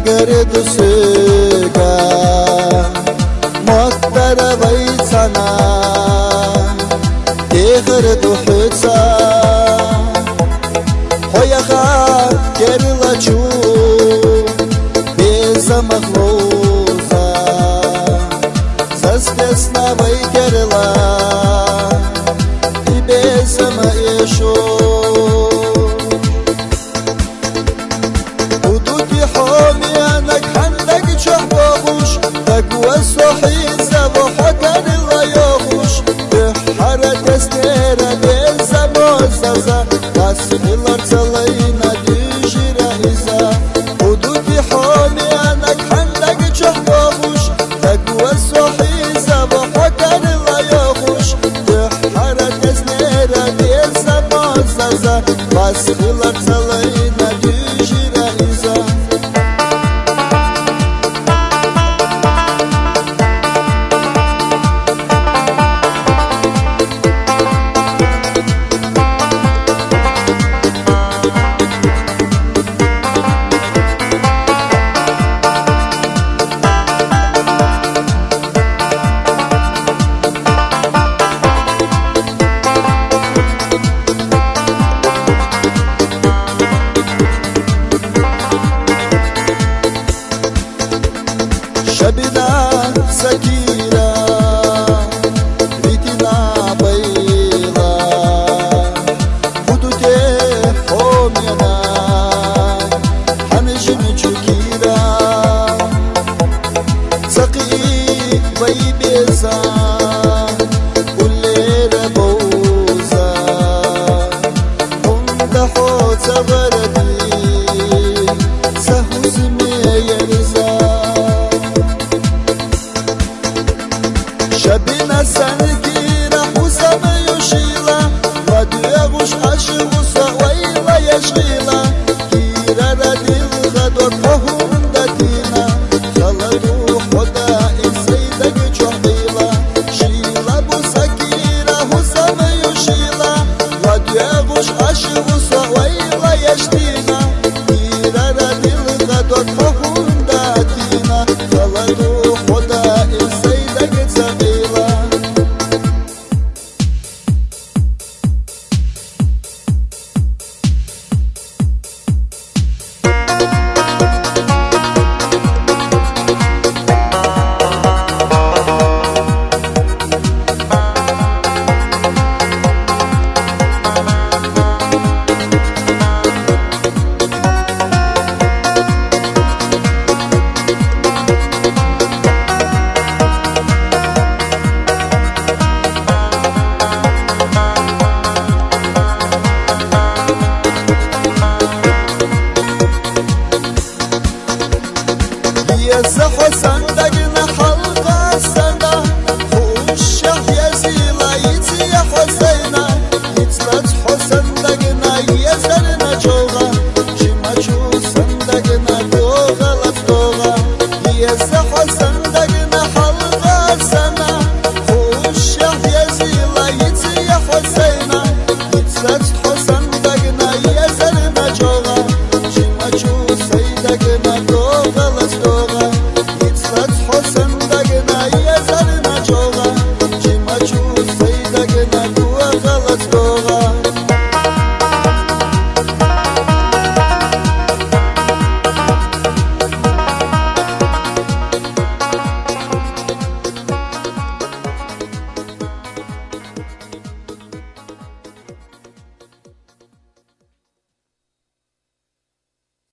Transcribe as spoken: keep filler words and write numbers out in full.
Эр дусига моттара вайцана, техер духица, хояха керла чу, беза махлуза, заз десна вай керла, и беза ма ишу. Удуки хомиянак хандаг чохбогуш, тагуа сохи заво хакарила йохуш, бехара теснера беза мозаза, басхилар цалайна дижира иза. Удуки хомиянак хандаг чохбогуш, тагуа сохи заво хакарила йохуш, бехара теснера беза мозаза, басхилар цалайна дижира иза. Шабина сакира, витина байла, будуте хомена, ханжим чукира, саки вай беза, уллера боза. Унда хо цагъаради, са хӀусме ерза. Шабина санкира хӀусам юшила, ва дуягъуш ашигъуса вайла яшгъила. Кирара дилгъа дор хо гьунда дина, халаду хода исайдаг чохъила. Шила буса кира хӀусам юшила, ва дуягъуш ашигъуса вайла яшдина. Кирара дилгъа дор хо гьунда дина, халаду хода исайдаг цагъила. Еза хӀусандагна халкьасана, хушя езила ицӀия хӀусайна, ицӀлац хӀусандагна езарна чӀола, чимачу сандагна чӀола лацтола. Еза хӀусандагна халкьасана, хушя езила ицӀия хӀусайна, ицӀлац хӀусан